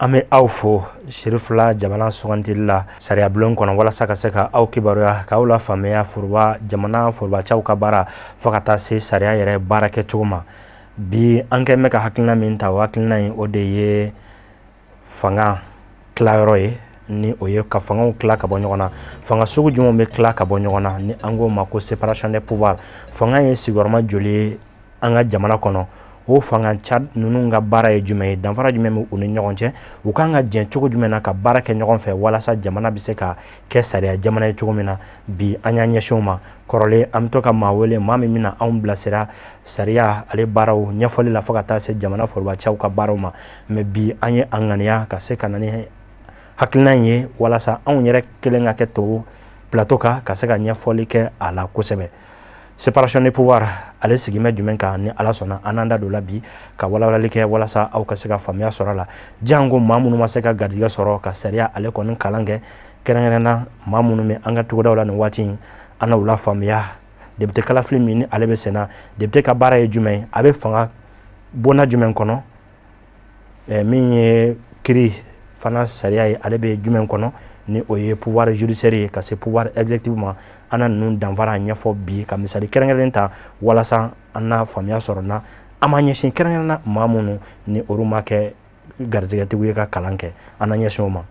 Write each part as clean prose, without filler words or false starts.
An bɛ aw fo Sirifila jamana sugantili la sariya bulon kɔnɔ walasa ka se ka aw kibaruya k'aw la faamuya foroba jamana forobacɛw ka baara fo ka taa se sariya yɛrɛ baara kɛcogo ma. Bi an kɛlen bɛ ka hakilina min ta, o hakilina in o de ye fanga tilayɔrɔ ye, ni o ye ka fangaw tila ka bɔ ɲɔgɔn na. Fanga sugu jumɛn bɛ tila ka bɔ ɲɔgɔn na ni an k'o ma ko séparation des pouvoirs? Fanga ye sigiyɔrɔma joli ye an ka jamana kɔnɔ? O fanga ca ninnu ka baara ye jumɛn ye? Danfara jumɛn bɛ u ni ɲɔgɔn cɛ? U kan ka jɛ cogo jumɛn na ka baara kɛ ɲɔgɔn fɛ walasa jamana bɛ se ka kɛ sariya jamana ye cogo min na? Bi an y'an ɲɛsin o ma. Kɔrɔlen an bɛ to ka maa wele, maa min bɛna anw bilasira sariya ale baaraw ɲɛfɔli la fo ka taa se jamana forobacɛw ka baaraw ma. Mais bi an ye an ŋaniya ka se ka na ni hakilina in ye walasa anw yɛrɛ kelen ka kɛ to plateau kan ka se ka ɲɛfɔli kɛ a la kosɛbɛ. Séparation des pouvoirs ale sigin bɛ jumɛn kan? Ni Ala sɔnna, an n'an da don la bi ka walawalali kɛ walasa aw ka se ka faamuya sɔrɔ a la. Janko maa minnu ma se ka garijɛgɛ sɔrɔ ka sariya ale kɔni kalan kɛ, kɛrɛnkɛrɛn na maa minnu bɛ an ka togodaw la nin waati in, an n'u la faamuya député kalafili min ni ale bɛ senna, député ka baara ye jumɛn ye, a bɛ fanga bonda jumɛn kɔnɔ, min ye kiri fana sariya ye, ale bɛ jumɛn kɔnɔ, ni o ye pouvoir judiciaire ye ka se pouvoir exécutif ma. An na ninnu danfara ɲɛfɔ bi ka misali kɛrɛnkɛrɛnnen ta walasa an na faamuya sɔrɔ na. An b'an ɲɛsin kɛrɛnkɛrɛn na maa minnu ni olu ma kɛ garijɛgɛtigiw ye ka kalan kɛ, an na ɲɛsin o ma.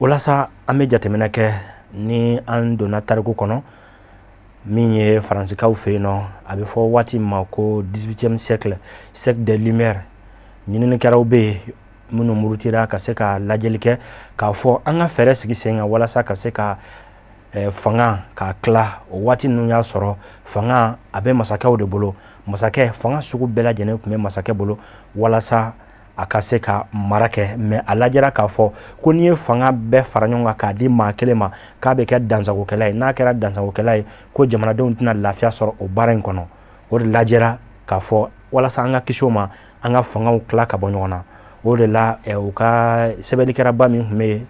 Walasa an bɛ jateminɛ kɛ ni an donna tariku kɔnɔ min ye Faransikaw fɛ yen nɔ, a bɛ fɔ waati min ma ko 18e siècle, siècle des Lumières. Ɲininikɛlaw bɛ yen minnu murutira ka se ka lajɛli kɛ k'a fɔ an ka fɛɛrɛ sigi sen kan walasa ka se ka fanga k'a tila. O waati ninnu y'a sɔrɔ fanga a bɛ masakɛw de bolo. Masakɛ fanga sugu bɛɛ lajɛlen tun bɛ masakɛ bolo walasa a ka se ka mara kɛ. Mais a lajɛra k'a fɔ ko n'i ye fanga bɛɛ fara ɲɔgɔn kan k'a di maa kelen ma, k'a bɛ kɛ dansagokɛla ye. N'a kɛra dansagokɛla ye, ko jamanadenw tɛna lafiya sɔrɔ o baara in kɔnɔ. O de lajɛra k'a fɔ walasa an ka kisi o ma, an ka fangaw tila ka bɔ ɲɔgɔn na. O de la u ka sɛbɛnnikɛlaba min tun bɛ yen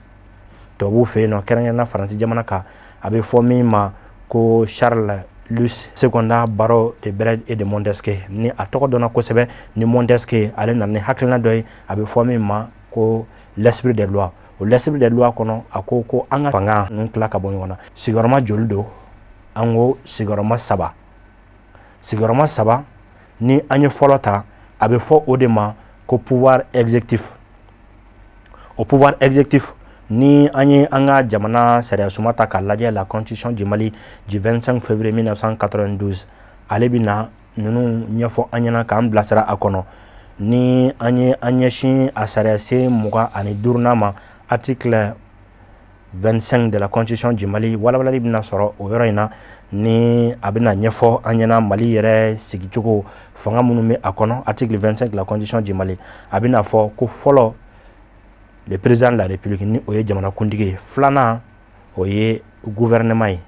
tubabuw fɛ yen nɔ, kɛrɛnkɛrɛnna Faransi jamana kan, a bɛ fɔ min ma ko Charles Louis Secondat, baron de Brède et de Montesquieu, ni a tɔgɔ dɔnna kosɛbɛ ni Montesquieu, ale nana ni hakilina dɔ ye, a bɛ fɔ min ma ko l'esprit des lois. O l'esprit des lois kɔnɔ, a ko ko an ka fanga ninnu tila ka bɔ ɲɔgɔn na. Sigiyɔrɔma joli don? An ko sigiyɔrɔma saba. Sigiyɔrɔma saba, ni an ye fɔlɔ ta, a bɛ fɔ o de ma ko pouvoir exécutif. O pouvoir exécutif, ni an ye an ka jamana sariya suma ta k'a lajɛ, la constitution du Mali du 25 février 1992, ale bɛ na ninnu ɲɛfɔ an ɲɛna k'an bilasira a kɔnɔ. Ni an ye an ɲɛsin a sariya sen 25nan ma, article 25 de la constitution du Mali, walawalali bɛna sɔrɔ o yɔrɔ in na, ni a bɛna ɲɛfɔ an ɲɛna Mali yɛrɛ sigicogo, fanga minnu bɛ a kɔnɔ. Article 25 de la constitution du Mali, a bɛna fɔ ko fɔlɔ, le président de la République, ni o ye jamanakuntigi ye. Filanan, o ye gouvernement ye.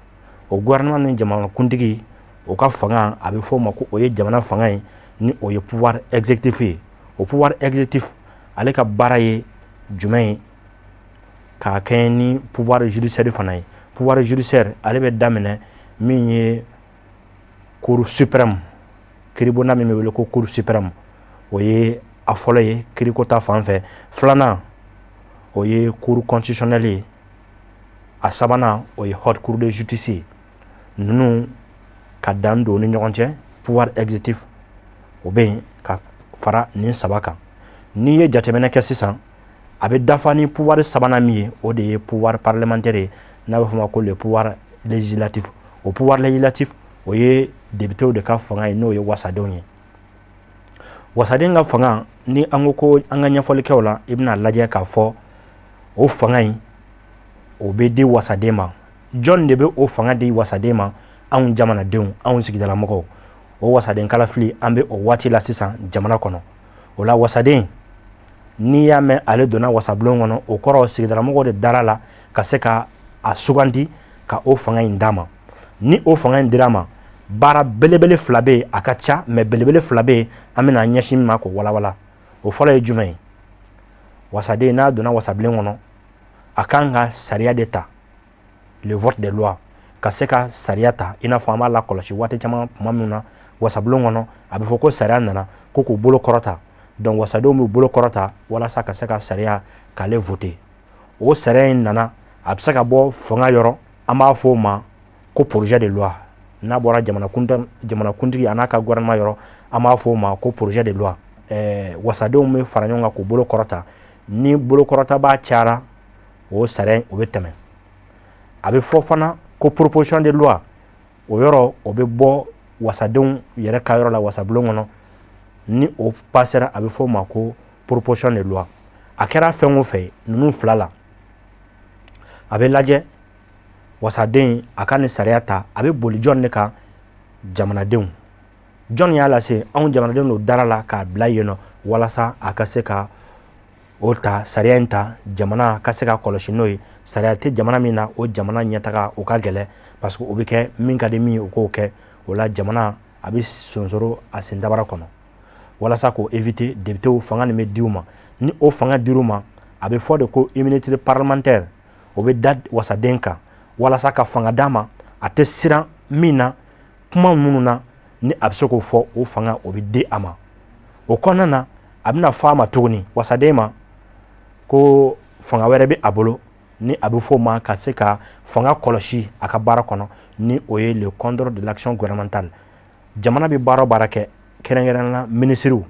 O gouvernement ni jamanakuntigi, o ka fanga, a bɛ fɔ o ma ko o ye jamana fanga ye, ni o ye pouvoir exécutif ye. O pouvoir exécutif, ale ka baara ye jumɛn ye? K'a kɛ ni pouvoir judiciaire fana ye. Pouvoir judiciaire, ale bɛ daminɛ min ye cour suprême, kiiribonda min bɛ wele ko cour suprême, o ye a fɔlɔ ye kiriko ta fan fɛ. Filanan, o ye cour constitutionnelle ye. A sabanan, o ye haute cour de justice ye. Ninnu ka dan don ni ɲɔgɔn cɛ, pouvoir exécutif o bɛ yen ka fara nin saba kan. N'i ye jateminɛ kɛ sisan, a bɛ dafa ni pouvoir sabanan min ye, o de ye pouvoir parlementaire ye, n'a bɛ fɔ o ma ko le pouvoir législatif. O pouvoir législatif, o ye députéw de ka fanga ye, n'o ye wasadenw ye. Wasaden ka fanga, ni an ko ko an ka ɲɛfɔli kɛ o la, i bɛna lajɛ k'a fɔ o fanga in, o bɛ di wasaden ma. Jɔn de bɛ o fanga di wasaden ma? Anw jamanadenw, anw sigidalamɔgɔw. O wasaden kalafili, an bɛ o waati la sisan jamana kɔnɔ. O la, wasaden, n'i y'a mɛn ale donna wasabulon kɔnɔ, o kɔrɔ sigidalamɔgɔw de dara la ka se ka a sugandi ka o fanga in d'a ma. Ni o fanga in dira a ma, baara belebele fila bɛ yen. A ka ca, mais belebele fila bɛ yen an bɛna ɲɛsin min ma k'o walawala. O fɔlɔ ye jumɛn ye? Wasaden, n'a donna wasabilen kɔnɔ, a kan ka sariya de ta, le vote des lois, ka se ka sariya ta. I n'a fɔ an b'a lakɔlɔsi waati caman, tuma min na Wasabulon kɔnɔ, a bɛ fɔ ko sariya nana ko k'u bolo kɔrɔta. Donc wasadenw b'u bolo kɔrɔta walasa ka se ka sariya k'ale voter. O sariya in nana, a bɛ se ka bɔ fanga yɔrɔ, an b'a fɔ o ma ko projet de loi. N'a bɔra jamanakuntigi a n'a ka gouvernement yɔrɔ, an b'a fɔ o ma ko projet de loi. Wasadenw bɛ fara ɲɔgɔn kan k'u bolo kɔrɔta. Ni bolo kɔrɔtabaa cayara, o sariya o bɛ tɛmɛ. A bɛ fɔ fana ko proposition de loi. O yɔrɔ, o bɛ bɔ wasadenw yɛrɛ ka yɔrɔ la wasabulon kɔnɔ. Ni o pasera, a bɛ fɔ o ma ko proposition de loi. A kɛra fɛn o fɛn ninnu fila la, a bɛ lajɛ wasaden a ka nin sariya ta, a bɛ boli jɔn de kan? Jamanadenw. Jɔn y'a lase? Anw jamanadenw don dara la k'a bila yen nɔ walasa a ka se ka o ta, sariya in ta, jamana ka se ka kɔlɔsi n'o ye. Sariya tɛ jamana min na, o jamana ɲɛtaga o ka gɛlɛn, parce que o bɛ kɛ min ka di min ye, o k'o kɛ. O la, jamana a bɛ sonsoro a sentabara kɔnɔ. Walasa k'o éviter, députéw fanga nin bɛ di u ma. Ni o fanga dir'u ma, a bɛ fɔ de ko immunité parlementaire, o bɛ da wasaden kan walasa ka fanga d'a ma. A tɛ siran min na, kuma minnu na ni a bɛ se k'o fɔ, o fanga o bɛ di a ma. O kɔnɔna na, a bɛna fɔ a ma tuguni, wasaden ma, ko fanga wɛrɛ bɛ a bolo ni a bɛ fɔ o ma ka se ka fanga kɔlɔsi a ka baara kɔnɔ, ni o ye le contrôle de l'action gouvernementale. Jamana bɛ baara o baara kɛ, kɛrɛnkɛrɛnnenya la minisiriw,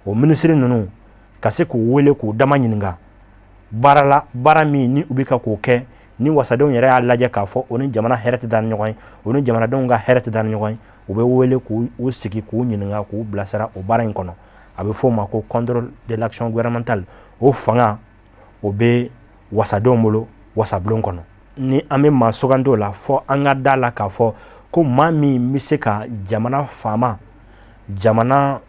o minisiri ninnu ka se k'u wele k'u dama ɲininka baara la, baara min ni u bɛ ka k'o kɛ, ni wasadenw yɛrɛ y'a lajɛ k'a fɔ o ni jamana hɛrɛ tɛ taa ni ɲɔgɔn ye, o ni jamanadenw ka hɛrɛ tɛ taa ni ɲɔgɔn ye, u bɛ wele k'u sigi k'u ɲininka, k'u bilasira o baara in kɔnɔ. A bɛ f'o ma ko contrôle de l'action gouvernementale. O fanga o bɛ wasadenw bolo wasabulon kɔnɔ. Ni an bɛ maa sugandi o la, fɔ an ka da la k'a fɔ ko maa min bɛ se ka jamana faama, jamana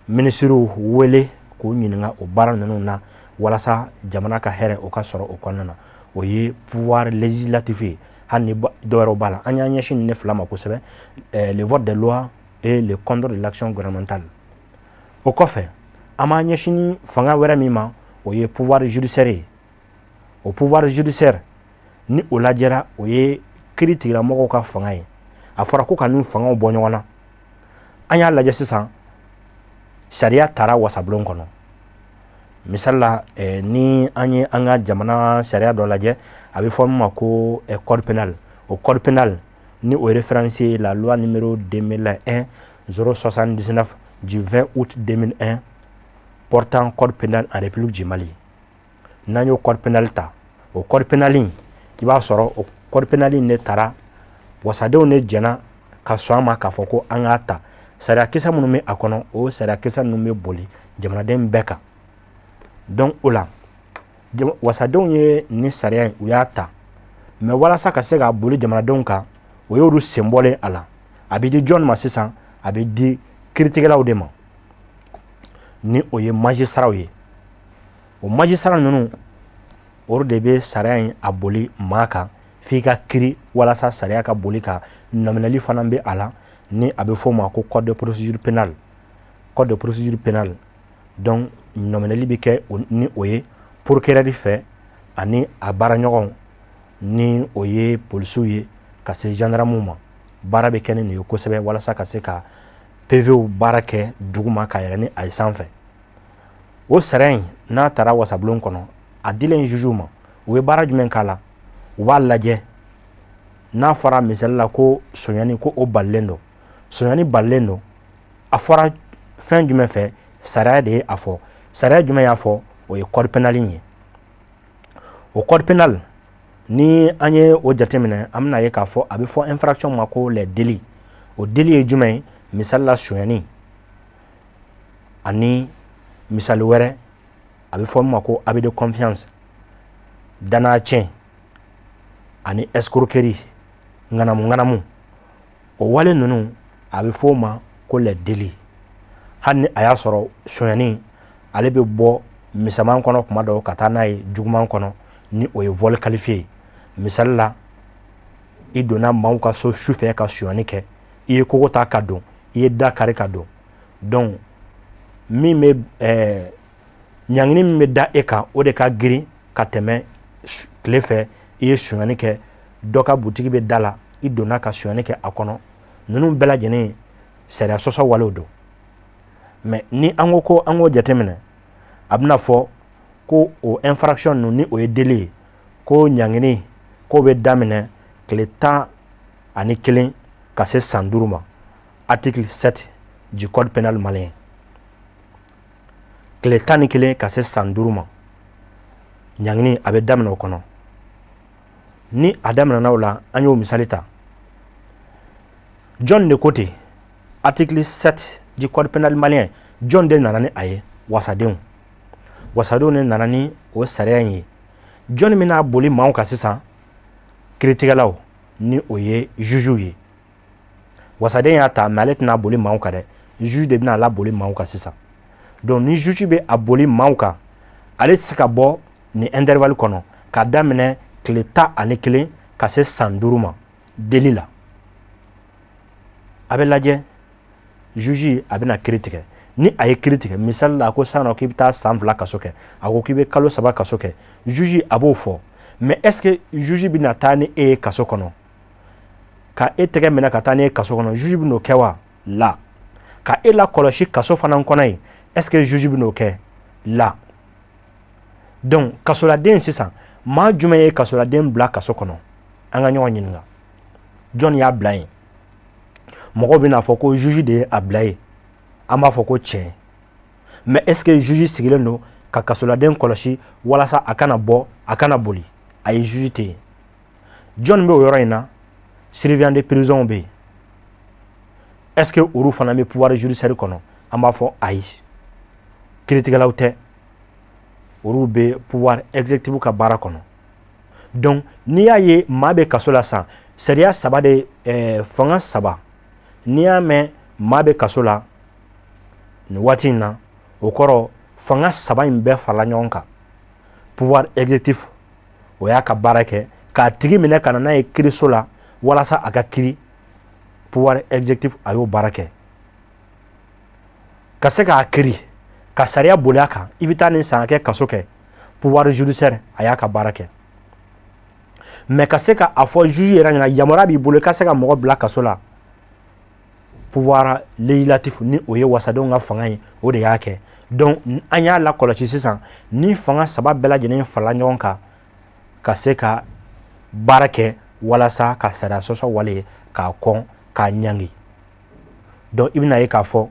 minisiriw wele k'u ɲininka o baara ninnu na walasa jamana ka hɛrɛ o ka sɔrɔ o kɔnɔna na, o ye pouvoir législatif ye. Hali ni dɔwɛrɛw b'a la, an y'an ɲɛsin nin fila ma kosɛbɛ: le vote des lois et le contrôle de l'action gouvernementale. O kɔfɛ, an b'an ɲɛsin ni fanga wɛrɛ min ma, o ye pouvoir judiciaire ye. O pouvoir judiciaire, ni o lajɛra, o ye kiiri tigilamɔgɔw ka fanga ye. A fɔra ko ka nin fangaw bɔ ɲɔgɔn na. An y'a lajɛ sisan, sariya taara wasabulon kɔnɔ. Misali la, ni an ye an ka jamana sariya dɔ lajɛ, a bɛ fɔ min ma ko code pénal. O code pénal, ni o référence ye la loi numéro 2001 079 du 20 août 2001 portant code pénal en République du Mali. N'an y'o code pénal ta, o code pénal in, i b'a sɔrɔ o code pénal in de taara, wasadenw de jɛna ka sɔn a ma k'a fɔ ko an k'a ta. Sariyakisɛ minnu bɛ a kɔnɔ, o sariyakisɛ ninnu bɛ boli jamanaden bɛɛ kan. Donc o la, wasadenw ye nin sariya in, u y'a ta, mais walasa ka se k'a boli jamanadenw kan, o y'olu sen bɔlen a la. A bɛ di jɔn ma sisan? A bɛ di kiiritigɛlaw de ma, ni o ye magistratw ye. O magistrat ninnu, olu de bɛ sariya in a boli maa kan f'i ka kiiri walasa sariya ka boli ka nɔminɛli fana bɛ a la, ni a bɛ f'o ma ko code de procédure pénale, code de procédure pénale. Donc nɔminɛli bɛ kɛ ni o ye procureur fɛ ani a baaraɲɔgɔnw, ni o ye polisiw ye ka se gendarmew ma. Baara bɛ kɛ ni nin ye kosɛbɛ walasa ka se ka PVw baara kɛ duguma ka yɛlɛ ni a ye sanfɛ. O sariya in, n'a taara wasabulon kɔnɔ, a dilen jugew ma, u bɛ baara jumɛn k'a la? U b'a lajɛ, n'a fɔra misali la ko sonyani, ko o balilen don, sonyani balilen don, a fɔra fɛn jumɛn fɛ? Sariya de ye a fɔ. Sariya jumɛn y'a fɔ? O ye code pénal ye. O code pénal, ni an ye o jateminɛ, an bɛna ye k'a fɔ a bɛ fɔ infraction ma ko les délits. O délit ye jumɛn ye? Misali la, sonyani, ani misali wɛrɛ, a bɛ fɔ min ma ko abus de confiance, danaya tiɲɛ, ani escroquerie, ŋanamu ŋanamu. O wale ninnu, a bɛ fɔ o ma ko les délits. Hali ni a y'a sɔrɔ sonyani, ale bɛ bɔ misɛnman kɔnɔ kuma dɔw ka taa n'a ye juguman kɔnɔ, ni o ye vol qualifié ye. Misali la, i donna maaw ka so su fɛ ka sonyani kɛ, i ye kogo ta ka don, i ye da kari ka don. Donc min bɛ ɲangini min bɛ da e kan, o de ka girin ka tɛmɛ tile fɛ i ye sonyani kɛ, dɔ ka butigi bɛ da la, i donna ka sonyani kɛ a kɔnɔ. Ninnu bɛɛ lajɛlen Sariya sɔsɔ walew don. Mais ni an ko ko an k'o jateminɛ, a bɛna fɔ ko o infraction ninnu, ni o ye délit ye, ko ɲangini k'o bɛ daminɛ tile 11 ka se san 5 ma, article 7 du code pénal malien. Tile 11 ka se san 5 ma, ɲangini a bɛ daminɛ o kɔnɔ. Ni a daminɛna o la, an y'o misali ta. Jɔn de ko ten? Article 7 du code pénal malien, jɔn de nana ni a ye? Wasadenw. Wasadenw de nana ni o sariya in ye. Jɔnni bɛna boli maaw kan sisan? Kiiritigɛlaw, ni o ye jugew ye. Wasaden y'a ta, mais ale tɛna boli maaw kan dɛ, juge de bɛna a laboli maaw kan sisan. Donc ni juge bɛ a boli maaw kan, ale tɛ se ka bɔ nin intervalle kɔnɔ k'a daminɛ tile 11 ka se san 5 ma délit la. A bɛ lajɛ, juge a bɛna kiiri tigɛ. Ni a ye kiiri tigɛ, misali la, a ko sisan nɔ k'i bɛ taa san 2 kaso kɛ, a ko k'i bɛ kalo 3 kaso kɛ, juge a b'o fɔ. Mais est ce que juge bɛna taa ni e ye kaso kɔnɔ, ka e tɛgɛ minɛ ka taa ni e kaso kɔnɔ? Juge bɛn'o kɛ wa? La. Ka e lakɔlɔsi kaso fana kɔnɔ yen, est ce que juge bɛn'o kɛ? La. Donc kasoladen sisan, maa jumɛn ye kasoladen bila kaso kɔnɔ? An ka ɲɔgɔn ɲininka, jɔn y'a bila yen? Mɔgɔw bɛna fɔ ko juge de ye a bila yen. An b'a fɔ ko tiɲɛ, mais est ce que juge sigilen don ka kasoladen kɔlɔsi walasa a kana bɔ, a kana boli? A ye, juge tɛ yen. Jɔn bɛ o yɔrɔ in na? Surveillant de prison bɛ yen. Est ce que olu fana bɛ pouvoir judiciaire kɔnɔ? An b'a fɔ ayi, kiiritigɛlaw tɛ, olu bɛ pouvoir exécutif ka baara kɔnɔ. Donc n'i y'a ye maa bɛ kaso la sisan, sariya saba de, fanga saba. N'i y'a mɛn maa bɛ kaso la nin waati in na, o kɔrɔ fanga saba in bɛɛ farala ɲɔgɔn kan. Pouvoir exécutif, o y'a ka baara kɛ k'a tigi minɛ ka na n'a ye kiiriso la walasa a ka kiiri. Pouvoir exécutif a y'o baara kɛ ka se k'a kiiri, ka sariya boli a kan, i bɛ taa nin san kɛ kaso kɛ. Pouvoir judiciaire a y'a ka baara kɛ, mais ka se ka a fɔ juge yɛrɛ ɲɛna, yamaruya b'i bolo i ka se ka mɔgɔ bila kaso la, pouvoir législatif, ni o ye wasadenw ka fanga ye, o de y'a kɛ. Donc an y'a lakɔlɔsi sisan, ni fanga saba bɛɛ lajɛlen farala ɲɔgɔn kan ka se ka baara kɛ walasa ka sariya sɔsɔ wale k'a kɔn, k'a ɲangi. Donc i bɛna ye k'a fɔ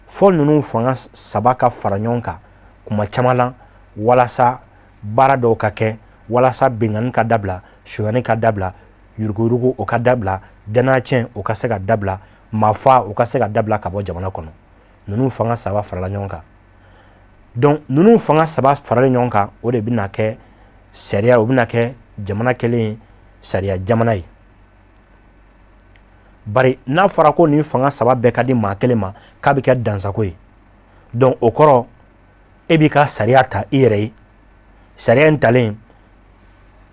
fɔ ninnu fanga saba ka fara ɲɔgɔn kan kuma caman la walasa baara dɔw ka kɛ, walasa binkanni ka dabila, sonyani ka dabila, yuruguyurugu o ka dabila, danaya tiɲɛ o ka se ka dabila, maafa o ka se ka dabila ka bɔ jamana kɔnɔ. Ninnu fanga saba farala ɲɔgɔn kan. Donc ninnu fanga saba faralen ɲɔgɔn kan, o de bɛna kɛ sariya, o bɛna kɛ jamana kelen ye, sariya jamana ye. Bari n'a fɔra ko nin fanga saba bɛɛ ka di maa kelen ma, k'a bɛ kɛ dansako ye. Donc o kɔrɔ, e b'i ka sariya ta i yɛrɛ ye. Sariya in talen,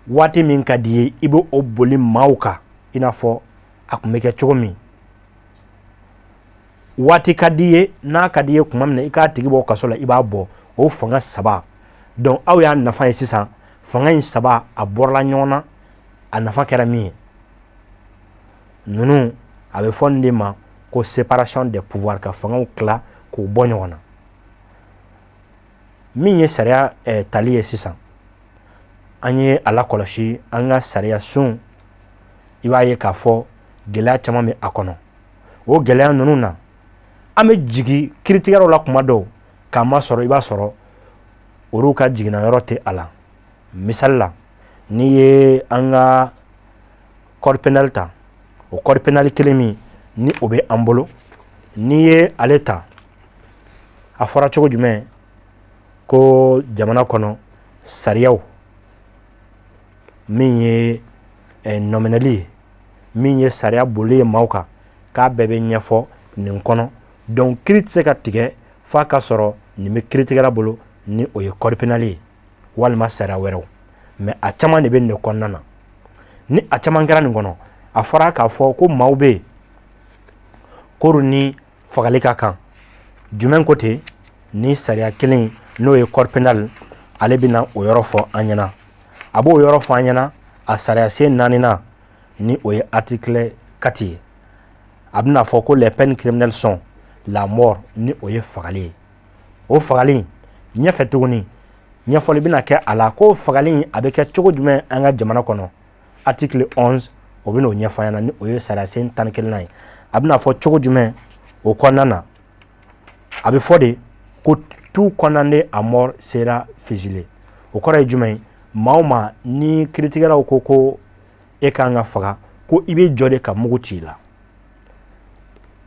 waati min ka di ye, i bɛ o boli maaw kan, i n'a fɔ a tun bɛ kɛ cogo min. Waati ka di ye, n'a ka di ye tuma min na i k'a tigi bɔ kaso la, i b'a bɔ. O fanga saba, donc aw y'a nafa ye sisan. Fanga in saba a bɔrala ɲɔgɔn na, a nafa kɛra min ye, ninnu a bɛ fɔ nin de ma ko séparation des pouvoirs, ka fangaw tila k'u bɔ ɲɔgɔn na. Min ye sariya tali ye sisan, an ye a lakɔlɔsi an ka sariya sun, i b'a ye k'a fɔ gɛlɛya caman bɛ a kɔnɔ. O gɛlɛya ninnu na, an bɛ jigin kiiritigɛlaw la kuma dɔw k'a ma sɔrɔ, i b'a sɔrɔ olu ka jiginna yɔrɔ tɛ a la. Misali la, n'i ye an ka code pénal ta, o code pénal kelen min ni o bɛ an bolo, n'i ye ale ta, a fɔra cogo jumɛn? Ko jamana kɔnɔ sariyaw, min ye nɔminɛli ye, min ye sariya boli ye maaw kan, k'a bɛɛ bɛ ɲɛfɔ nin kɔnɔ. Donc kiiri tɛ se ka tigɛ f'a ka sɔrɔ nin bɛ kiiritigɛla bolo, ni o ye code pénal ye walima sariya wɛrɛw. Mais a caman de bɛ nin kɔnɔna na. Ni a caman kɛra nin kɔnɔ, a fɔra k'a fɔ ko maaw bɛ yen k'olu ni fagali ka kan. Jumɛn ko ten? Ni sariya kelen, n'o ye code pénal, ale bɛna o yɔrɔ fɔ an ɲɛna. A b'o yɔrɔ fɔ an ɲɛna a sariya sen naaninan, ni o ye article 4 ye. A bɛna fɔ ko les peines criminelles sont la mort, ni o ye fagali ye. O fagali ɲɛfɛ tuguni, ɲɛfɔli bɛna kɛ a la ko fagali a bɛ kɛ cogo jumɛn an ka jamana kɔnɔ. Article 11, o bɛ n'o ɲɛfɔ an ɲɛna, ni o ye sariyasen 11nan ye. A bɛna fɔ cogo jumɛn o kɔnɔna na? A bɛ fɔ de ko tout condamné à mort sera fusillé. O kɔrɔ ye jumɛn ye? Maa o maa ni kiiritigɛlaw ko ko e kan ka faga, ko i bɛ jɔ de ka mugu ci i la.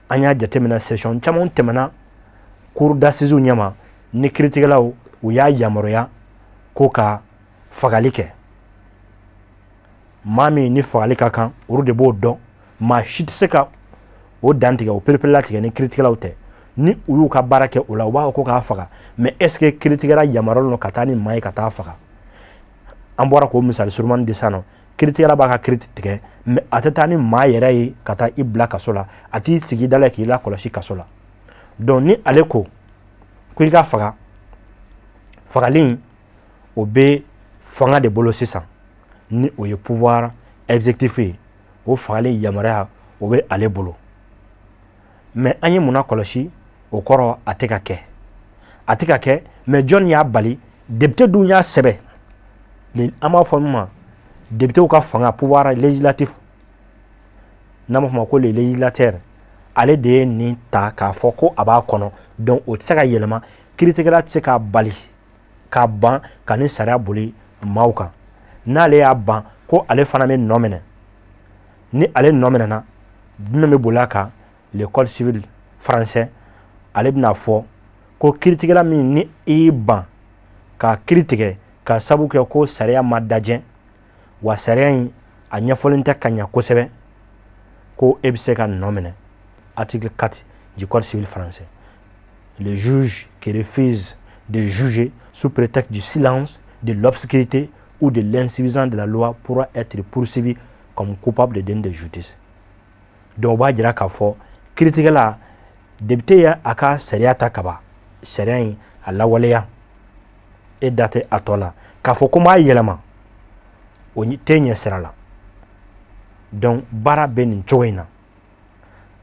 An y'a jateminɛ, session caman tɛmɛna cour d'assises ɲɛma ni kiiritigɛlaw u y'a yamaruya ko ka fagali kɛ. Maa min ni fagali ka kan, olu de b'o dɔn. Maa si tɛ se ka o dantigɛ, o pereperelatigɛ ni kiiritigɛlaw tɛ. Ni u y'u ka baara kɛ o la, u b'a fɔ ko k'a faga. Mais est ce que kiiritigɛla yamaruyalen don ka taa ni maa ye ka taa faga? An bɔra k'o misali surumani di sisan nɔ. Kiiritigɛla b'a ka kiiri tigɛ, mais a tɛ taa ni maa yɛrɛ ye ka taa i bila kaso la. A t'i sigi da la k'i lakɔlɔsi kaso la. Donc ni ale ko ko i ka faga, fagali o bɛ fanga de bolo sisan, ni o ye pouvoir exécutif ye. O fagali yamaruya, o bɛ ale bolo. Mais an ye mun kɔlɔsi? O kɔrɔ, a tɛ ka kɛ, a tɛ ka kɛ. Mais jɔnni y'a bali? Député dun y'a sɛbɛn. An b'a fɔ min ma députéw ka fanga, pouvoir législatif, n'an b'a fɔ ma ko le législateur, ale de ye nin ta k'a fɔ ko a b'a kɔnɔ. Donc o tɛ se ka yɛlɛma. Kiiritigɛla tɛ se k'a bali k'a ban ka ni sariya boli maaw kan. N'ale y'a ban ko ale fana bɛ nɔ minɛ, ni ale nɔ minɛna, jumɛn bɛ boli a kan? Le code civil français, ale bɛna fɔ ko kiiritigɛla min ni i y'i ban ka kiiri tigɛ ka sabu kɛ ko sariya ma dajɛ, wa sariya in a ɲɛfɔlen tɛ ka ɲa kosɛbɛ, ko e bɛ se ka nɔ minɛ. Article 4 du code civil français: le juge qui refuse de juger sous prétexte du silence, de l'obscurité ou de l'insuffisance de la loi pourra être poursuivi comme coupable de déni de justice. Donc o b'a jira k'a fɔ kiiritigɛla, député ye a ka sariya ta kaban, sariya in a lawaleya, e da tɛ a tɔ la k'a fɔ ko n b'a yɛlɛma, o tɛ ɲɛ sira la. Donc baara bɛ nin cogo in na.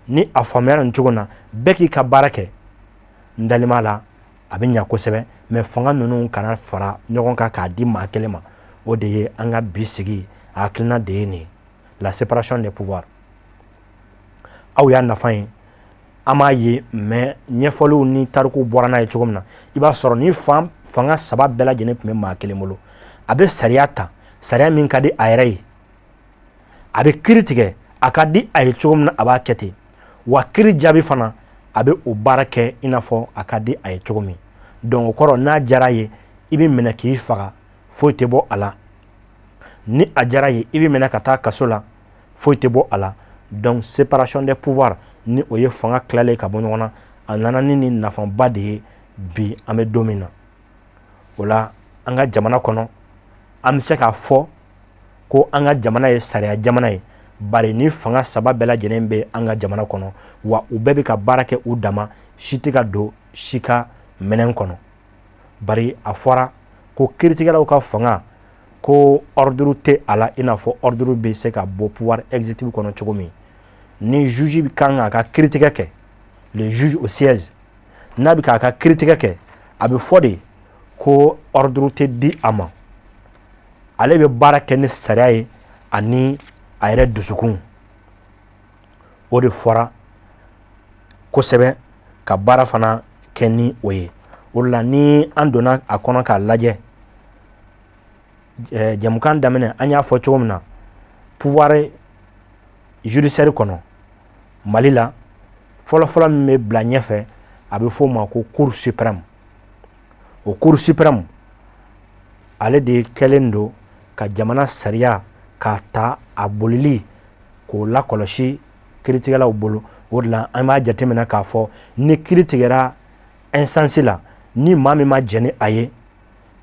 Ni a faamuyara nin cogo in na, bɛɛ k'i ka baara kɛ, n dalen b'a la a bɛ ɲa kosɛbɛ. Mais fanga ninnu kana fara ɲɔgɔn kan k'a di maa kelen ma. O de ye an ka bi sigi a hakilina de ye nin ye, la séparation des pouvoirs. Aw y'a nafa ye, an b'a ye. Mais ɲɛfɔliw ni tarikuw bɔra n'a ye cogo min na, i b'a sɔrɔ ni fan fanga saba bɛɛ lajɛlen tun bɛ maa kelen bolo. A bɛ sariya ta, sariya min ka di a yɛrɛ ye. A bɛ kiiri tigɛ, a ka di a ye cogo min na, a b'a kɛ ten. Wa kiiri jaabi fana, a bɛ o baara kɛ i n'a fɔ a ka di a ye cogo min. Donc o kɔrɔ, n'a diyara ye, i bɛ minɛ k'i faga, foyi tɛ bɔ a la. Ni a diyara ye, i bɛ minɛ ka taa kaso la, foyi tɛ bɔ a la. Donc séparation des pouvoirs, ni o ye fanga tilalen ka bɔ ɲɔgɔn na, a nana ni nafaba de ye bi an bɛ don min na. O la, an ka jamana kɔnɔ, an bɛ se k'a fɔ ko an ka jamana ye sariya jamana ye, bari ni fanga saba bɛɛ lajɛlen bɛ an ka jamana kɔnɔ, wa u bɛɛ bɛ ka baara kɛ u dama, si tɛ ka don si ka minɛn kɔnɔ. Bari a fɔra ko kiiritigɛlaw ka fanga, ko ordre tɛ a la, i n'a fɔ ordre bɛ se ka bɔ pouvoir exécutif kɔnɔ cogo min. Ni juge kan k'a ka kiiritigɛ kɛ, le juge au siège, n'a bɛ k'a ka kiiritigɛ kɛ, a bɛ fɔ de ko ordre tɛ di a ma. Ale bɛ baara kɛ ni sariya ye ani a yɛrɛ dusukun. O de fɔra kosɛbɛ ka baara fana kɛ ni o ye. O la, ni an donna a kɔnɔ k'a lajɛ, jɛmukan daminɛ, an y'a fɔ cogo min na, pouvoir judiciaire kɔnɔ Mali la, fɔlɔfɔlɔ min bɛ bila ɲɛfɛ, a bɛ f'o ma ko cour suprême. O cour suprême, ale de kɛlen don ka jamana sariya k'a ta a bolili k'o lakɔlɔsi kiiritigɛlaw bolo. O de la, an b'a jateminɛ k'a fɔ ni kiiri tigɛra instance la, ni maa min ma jɛn ni a ye,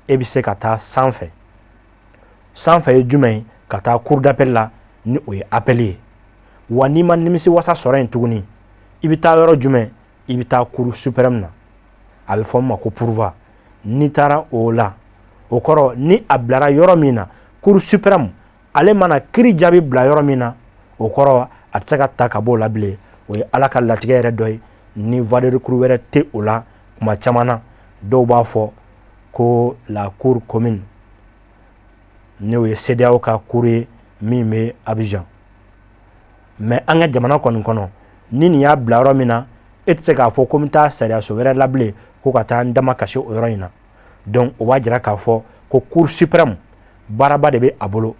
e bɛ se ka taa sanfɛ. Sanfɛ ye jumɛn ye? Ka taa cour d'appel la, ni o ye appel ye. Wa n'i ma nimisi wasa sɔrɔ yen tuguni, i bɛ taa yɔrɔ jumɛn? I bɛ taa cour suprême na, a bɛ fɔ min ma ko pourvoi. N'i taara o la, o kɔrɔ, ni a bilara yɔrɔ min na, cour suprême ale mana kiiri jaabi bila yɔrɔ min na, o kɔrɔ, a tɛ se ka ta ka bɔ o la bilen. O ye Ala ka latigɛ yɛrɛ dɔ ye, ni voie de recours wɛrɛ tɛ o la. Kuma caman na, dɔw b'a fɔ ko la cour commune, n'o ye CEDEAO ka cour ye min bɛ Abidjan. Mais an ka jamana kɔni kɔnɔ, ni nin y'a bila yɔrɔ min na, e tɛ se k'a fɔ ko n bɛ taa sariyaso wɛrɛ la bilen ko ka taa n dama kasi o yɔrɔ in na. Donc o b'a jira k'a fɔ ko cour suprême, baaraba de bɛ a bolo.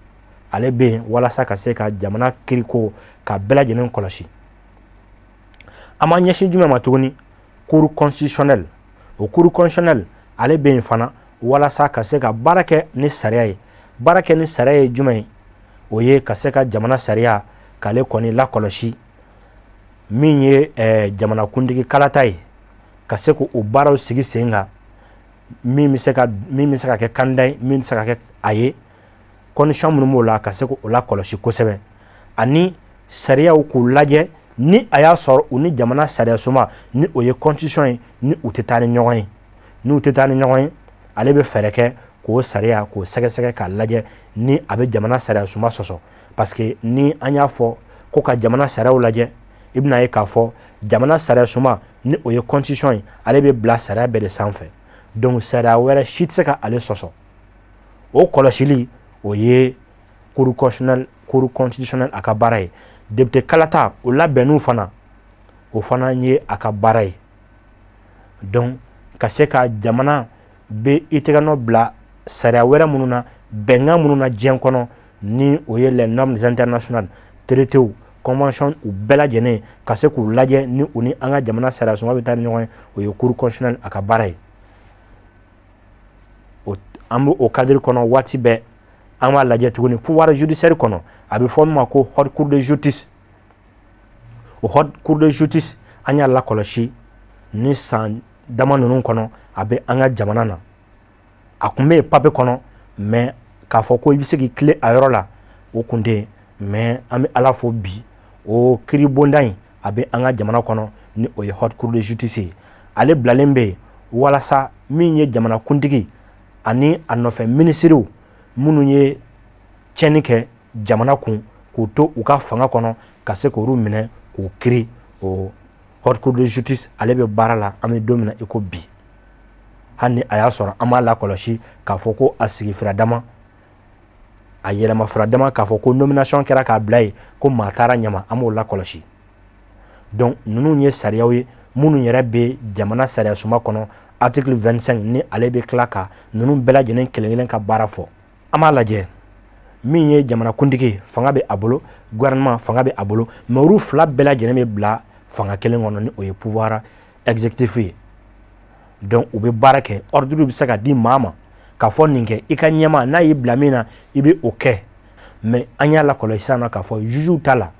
Ale bɛ yen walasa ka se ka jamana kiriko ka bɛɛ lajɛlen kɔlɔsi. An b'an ɲɛsin jumɛn ma tuguni? Cour constitutionnelle. O cour constitutionnelle, ale bɛ yen fana walasa ka se ka baara kɛ ni sariya ye. Baara kɛ ni sariya ye jumɛn ye? O ye ka se ka jamana sariya k'ale kɔni lakɔlɔsi. Min ye jamanakuntigi kalata ye, ka se k'o baaraw sigi sen kan, min bɛ se ka kɛ candidat ye, min bɛ se ka kɛ a ye, condition minnu b'o la, ka se k'o lakɔlɔsi kosɛbɛ, ani sariyaw k'u lajɛ ni a y'a sɔrɔ u ni jamana sariya soma, ni o ye constitution ye, ni u tɛ taa ni ɲɔgɔn ye. N'u tɛ taa ni ɲɔgɔn ye, ale bɛ fɛɛrɛ kɛ k'o sariya k'o sɛgɛsɛgɛ k'a lajɛ ni a bɛ jamana sariya suma sɔsɔ. Parce que ni an y'a fɔ ko ka jamana sariyaw lajɛ, i bɛna ye k'a fɔ jamana sariya suma, ni o ye constitution ye, ale bɛ bila sariya bɛɛ de sanfɛ. Donc sariya wɛrɛ si tɛ se ka ale sɔsɔ. O kɔlɔsili, o ye cour constitutionnelle a ka baara ye. Député kalata, o labɛnniw fana, o fana ye a ka baara ye. Donc ka se ka jamana bɛ i tɛgɛ nɔ bila sariya wɛrɛ minnu na, bɛnkan minnu na diɲɛ kɔnɔ, ni o ye les normes internationales, traités, convention, u bɛɛ lajɛlen, ka se k'u lajɛ ni u ni an ka jamana sariya sunba bɛ taa ni ɲɔgɔn ye, o ye cour constitutionnelle a ka baara ye. O an bɛ o cadre kɔnɔ waati bɛɛ. An b'a lajɛ tuguni, pouvoir judiciaire kɔnɔ, a bɛ fɔ min ma ko haute cour de justice. O haute cour de justice, an y'a lakɔlɔsi ni san dama ninnu kɔnɔ, a bɛ an ka jamana na. A tun bɛ yen papier kɔnɔ, mais k'a fɔ ko i bɛ se k'i tilen a yɔrɔ la, o kun tɛ yen. Mais an bɛ Ala fo bi, o kiiribonda in a bɛ an ka jamana kɔnɔ, ni o ye haute cour de justice ye. Ale bilalen bɛ yen walasa min ye jamanakuntigi ani a nɔfɛ minisiriw minnu ye tiɲɛni kɛ jamana kun, k'u to u ka fanga kɔnɔ, ka se k'olu minɛ k'u kiiri. O haute cour de justice, ale bɛ baara la an bɛ don min na i ko bi, hali ni a y'a sɔrɔ an b'a lakɔlɔsi k'a fɔ ko a sigi fira dama, a yɛlɛma fura dama, k'a fɔ ko nomination kɛra k'a bila yen, ko maa taara ɲama, an b'o lakɔlɔsi. Donc ninnu ye sariyaw ye minnu yɛrɛ bɛ jamana sariya suma kɔnɔ, article 25, ni ale bɛ tila ka ninnu bɛɛ lajɛlen kelen kelen ka baara fɔ. An b'a lajɛ, min ye jamanakuntigi, fanga bɛ a bolo, gouvernement, fanga bɛ a bolo, mais olu fila bɛɛ lajɛlen bɛ bila fanga kelen kɔnɔ, ni o ye pouvoir exécutif ye. Donc u bɛ baara kɛ. Ordre bɛ se ka di maa ma k'a fɔ nin kɛ, i ka ɲɛma n'a y'i bila min na, i bɛ o kɛ. Mais an y'a lakɔlɔsi sisan nɔ k'a fɔ juge ta la,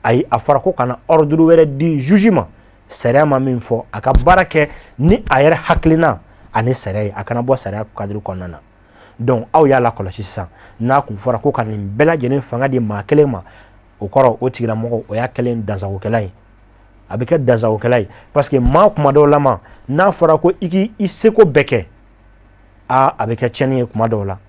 ayi, a fɔra ko kana ordre wɛrɛ di juge ma sariya ma min fɔ. A ka baara kɛ ni a yɛrɛ hakilina ani sariya ye, a kana bɔ sariya cadre kɔnɔna na. Donc aw y'a lakɔlɔsi sisan, n'a kun fɔra ko ka nin bɛɛ lajɛlen fanga di maa kelen ma, o kɔrɔ o tigilamɔgɔ, o y'a kɛlen dansagokɛla ye, a bɛ kɛ dansagokɛla ye. Parce que maa kuma dɔw la ma, n'a fɔra ko i k'i seko bɛɛ kɛ, aa, a bɛ kɛ tiɲɛni ye kuma dɔw la.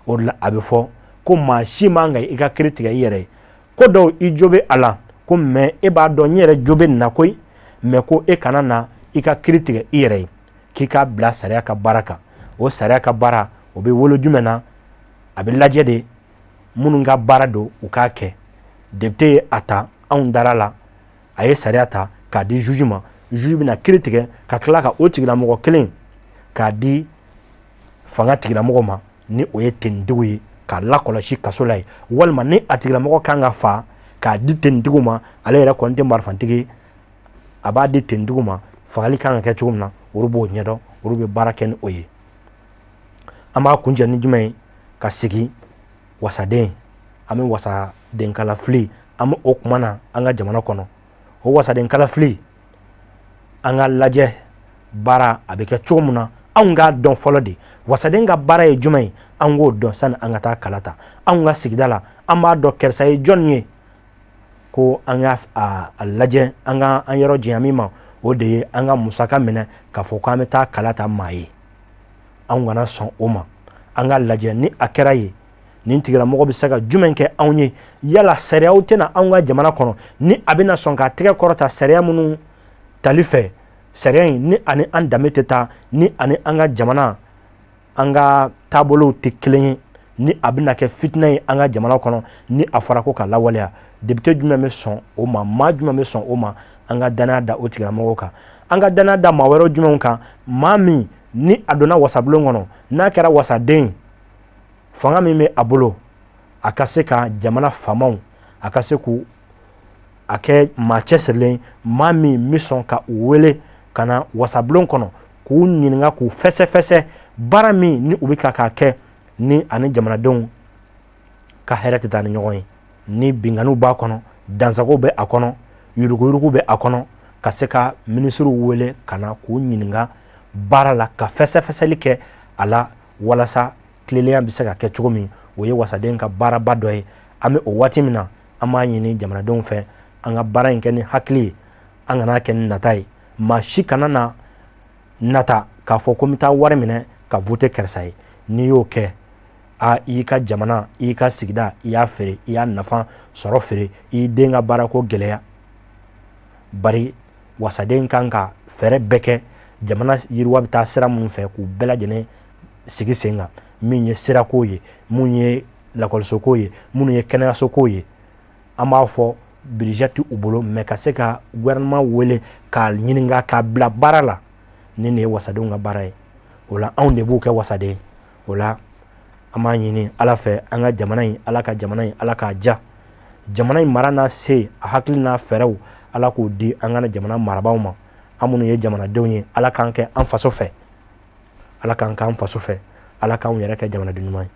O de la a bɛ fɔ ko maa si man kan i ka kiiri tigɛ i yɛrɛ ye. Ko dɔw, i jo bɛ a la ko, mais e b'a dɔn n yɛrɛ jo bɛ nin na koyi, mais ko e kana na i ka kiiri tigɛ i yɛrɛ ye, k'i k'a bila sariya ka baara kan. O sariya ka baara, o bɛ wolo jumɛn na? A bɛ lajɛ de, minnu ka baara don, u k'a kɛ. Député ye a ta, anw dara la, a ye sariya ta k'a di juge ma. Juge bɛna kiiri tigɛ ka tila ka o tigilamɔgɔ kelen k'a di fanga tigilamɔgɔ ma, ni o ye tenitigiw ye, k'a lakɔlɔsi kaso la yen, walima ni a tigilamɔgɔ kan ka fa, k'a di tenitigiw ma. Ale yɛrɛ kɔni tɛ marifantigi, a b'a di tenitigiw ma. Fagali kan ka kɛ cogo min na, olu b'o ɲɛdɔn, olu bɛ baara kɛ ni o ye. An b'a kuncɛ ni jumɛn ye? Ka segin wasaden, an bɛ wasaden kalafili, an bɛ o kuma na an ka jamana kɔnɔ. O wasaden kalafili, an ka lajɛ baara a bɛ kɛ cogo min na. Anw k'a dɔn fɔlɔ de, wasaden ka baara ye jumɛn ye? An k'o dɔn sani an ka taa kala ta. Anw ka sigida la, an b'a dɔn karisa ye jɔnni ye, ko an ka a lajɛ an ka an yɔrɔ janya min ma, o de ye an ka musaka minɛ k'a fɔ k'an bɛ taa kala ta maa ye. Anw kana sɔn o ma. An ka lajɛ ni a kɛra ye, Nin tigilamɔgɔ bɛ se ka jumɛn kɛ anw ye? Yala sariyaw tɛna anw ka jamana kɔnɔ ni a bɛna sɔn k'a tɛgɛ kɔrɔta sariya minnu tali fɛ, sariya in ni ani an danbe tɛ taa, ni ani an ka jamana, an ka taabolow tɛ kelen ye, ni a bɛna kɛ fitinɛ ye an ka jamana kɔnɔ ni a fɔra ko ka lawaleya? Député jumɛn bɛ sɔn o ma? Maa jumɛn bɛ sɔn o ma? An ka danaya da o tigilamɔgɔw kan. An ka danaya da maa wɛrɛw jumɛnw kan? Maa min ni a donna wasabulon kɔnɔ, n'a kɛra wasaden ye, fanga min bɛ a bolo, a ka se ka jamana faamaw, a ka se k'u a kɛ maa cɛsirilen, maa min bɛ sɔn ka u wele ka na wasabulon kɔnɔ k'u ɲininka, k'u fɛsɛfɛsɛ baara min ni u bɛ ka k'a kɛ, ni ani jamanadenw ka hɛrɛ tɛ taa ni ɲɔgɔn ye, ni binkanniw b'a kɔnɔ, dansago bɛ a kɔnɔ, yuruguyurugu bɛ a kɔnɔ, ka se ka minisiriw wele ka na k'u ɲininka baara la, ka fɛsɛfɛsɛli kɛ a la walasa tilennenya bɛ se ka kɛ cogo min. O ye wasaden ka baaraba dɔ ye. An bɛ o waati min na, an b'a ɲini jamanadenw fɛ, an ka baara in kɛ ni hakili ye, an kana kɛ ni nata ye. Maa si kana na nata k'a fɔ ko n bɛ taa wari minɛ ka voter karisa ye. N'i y'o kɛ, a i ka jamana, i ka sigida, i y'a feere, i y'a nafa sɔrɔ feere, i y'i den ka baarako gɛlɛya. Bari wasaden kan ka fɛɛrɛ bɛɛ kɛ jamana yiriwa bɛ taa sira minnu fɛ, k'u bɛɛ lajɛlen sigi sen kan, min ye sirako ye, mun ye lakɔlisoko ye, minnu ye kɛnɛyasoko ye. An b'a fɔ budget tɛ u bolo, mais ka se ka gouvernement wele k'a ɲininka, k'a bila baara la, ni nin ye wasadenw ka baara ye. O la, anw de b'u kɛ wasaden. O la, an b'a ɲini Ala fɛ, an ka jamana in, Ala ka jamana in, Ala k'a ja. Jamana in mara n'a se, a hakili n'a fɛɛrɛw, Ala k'o di an ka jamana marabaaw ma. An minnu ye jamanadenw ye, Ala k'an kɛ an faso fɛ, Ala k'an k'an faso fɛ, Ala k'anw yɛrɛ kɛ jamanaden ɲuman ye.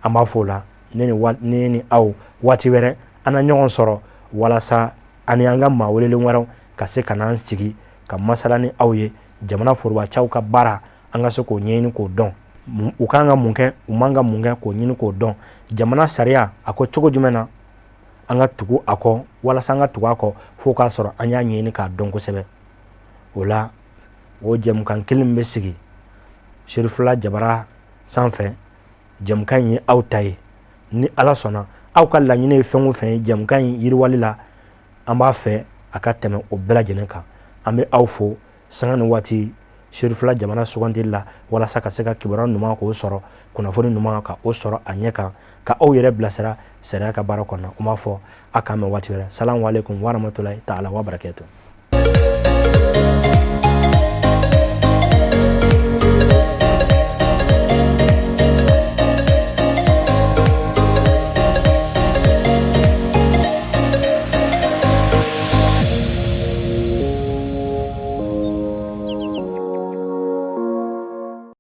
An b'a fɔ o la, ne ni aw, waati wɛrɛ an na ɲɔgɔn sɔrɔ walasa ani an ka maa welelen wɛrɛw ka se ka n'an sigi ka masala ni aw ye jamana forobacaw ka baara, an ka se k'o ɲɛɲini k'o dɔn, u kan ka mun kɛ, u man ka mun kɛ, k'o ɲini k'o dɔn. Jamana sariya a ko cogo jumɛn na an ka tugu a kɔ, walasa an ka tugu a kɔ fo k'a sɔrɔ an y'a ɲɛɲini k'a dɔn kosɛbɛ. O la, o jɛmukan kelen bɛ sigi Serifula Jabara sanfɛ. Jɛmukan in ye aw ta ye. Ni Ala sɔnna, aw ka laɲini ye fɛn o fɛn ye jɛmukan in yiriwali la, an b'a fɛ a ka tɛmɛ o bɛɛ lajɛlen kan. An bɛ aw fo sanga ni waati Serifula Jamana sugandili la, walasa ka se ka kibaruya ɲuman k'o sɔrɔ, kunnafoni ɲuman ka o sɔrɔ a ɲɛ kan, ka aw yɛrɛ bilasira sariya ka baara kɔnɔ. O m'a fɔ a k'an mɛn waati wɛrɛ. Salamu aleykum warahmatulahi taala wa barakatuh.